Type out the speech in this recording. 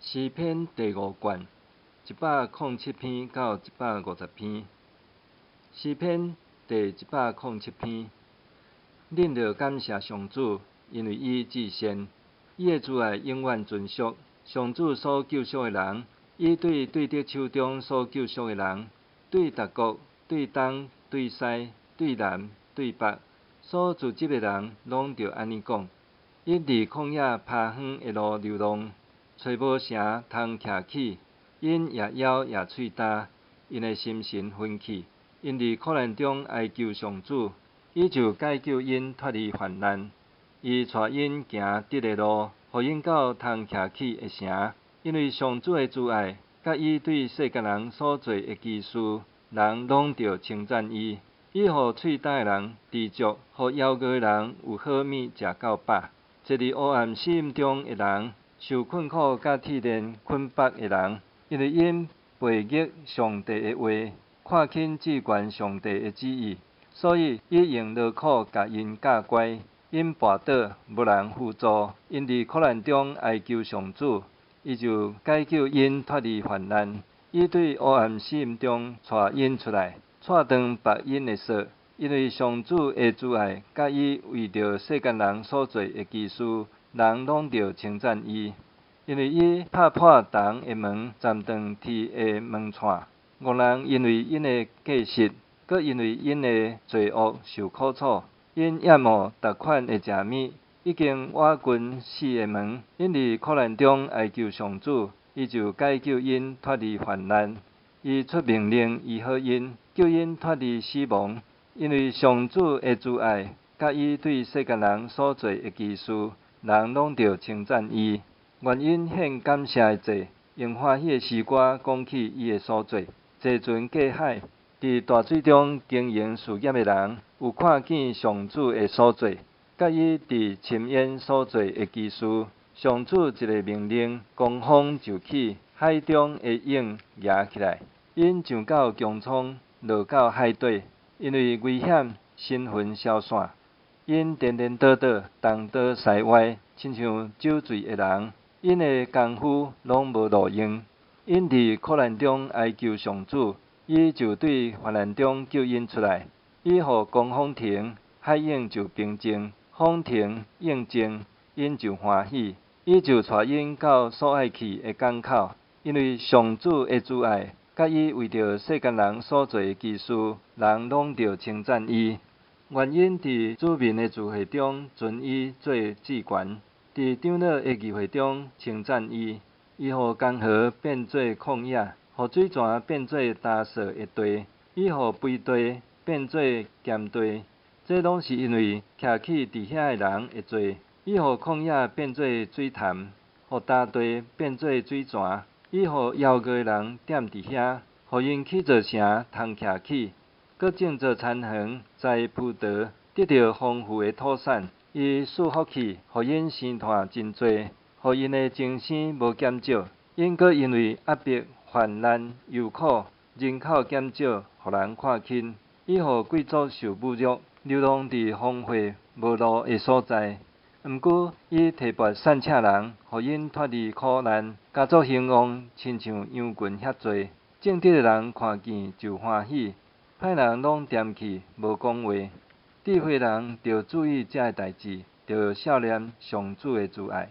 詩篇第五卷107篇到150篇。詩篇第一百空七篇。恁著感謝上主，因為伊至善，伊的慈愛永遠存續。上主所救贖的人，伊對對敵手中所救贖的人，對逐國、對東、對西、對南、對北，所聚集的人，攏著按呢講。𪜶佇曠野拍遠的路流浪，揣無城通徛起，𪜶也枵也喙焦，𪜶的心神昏去。𪜶佇苦難中哀求上主，伊就解救𪜶脫離患難。伊帶𪜶行直的路，予𪜶到通徛起的城。因為上主的慈愛，佮伊對世間人所做的奇事，人攏著稱讚伊。伊予喙焦的人知足，予枵餓的人有好物食到飽。坐佇黑暗死蔭中的人，受困苦佮鐵鏈捆縛的人，因為𪜶背逆上帝的話，看輕至懸上帝的旨意，所以伊用勞苦共𪜶教乖。𪜶跋倒，無人扶助。𪜶佇苦難中哀求上主，伊就解救𪜶脫離患難。伊對黑暗死蔭中帶𪜶出來，掣斷縛𪜶的索。因為上主的慈愛，佮伊為著世間人所做的奇事，人攏著稱讚伊。因為伊拍破銅的門，斬斷鐵的門掣。戇人因為𪜶的過失，閣因為𪜶的罪惡受苦楚。𪜶厭惡逐款的食物，已經倚近死的門。𪜶佇苦難中哀求上主，伊就解救𪜶脫離患難。伊出命令醫好𪜶，救𪜶脫離死亡。因為上主的慈愛，佮伊對世間人所做的奇事，人攏著稱讚伊。願𪜶獻感謝的祭，用歡喜的詩歌講起伊的所做。坐船過海，佇大水中經營事業的人，有看見上主的所做，佮伊佇深淵所做的奇事。上主一个命令，狂風就起，海中的湧夯起來。𪜶上到穹蒼，落到海底，因為危險，神魂消散。𪜶顛顛倒倒，東倒西歪，親像酒醉的人。𪜶的工夫攏無路用。𪜶佇苦難中哀求上主，伊就對患難中救𪜶出來。伊予狂風停，海湧就平靜；風停，湧靜，𪜶就歡喜。伊就帶𪜶到所愛去的港口。因為上主的慈愛，佮伊為著世間人所做的奇事，人攏著稱讚伊。願𪜶佇子民的聚會中尊伊做至懸，佇長老的議會中稱讚伊。伊予江河變做曠野，予水泉變做乾燥的地，伊予肥地變做鹹地，這攏是因為徛起佇遐的人的罪。伊予曠野變做水潭，予乾地變做水泉。伊予枵餓的人踮佇遐，予𪜶起座城通徛起，閣種做田園，栽葡萄，得著豐富的土產。伊賜福氣，予𪜶生湠真濟，予𪜶的增生無減少。𪜶閣因為壓迫、患難、憂苦，人口減少，予人看輕。伊予貴族受侮辱，流浪佇荒廢無路的所在。毋過，伊提拔散赤人，予𪜶脫離苦難，家族興旺，親像羊群遐濟。正直的人看見就歡喜，歹人攏恬去，無講話。智慧人著注意這个代誌，著數念上主的慈愛。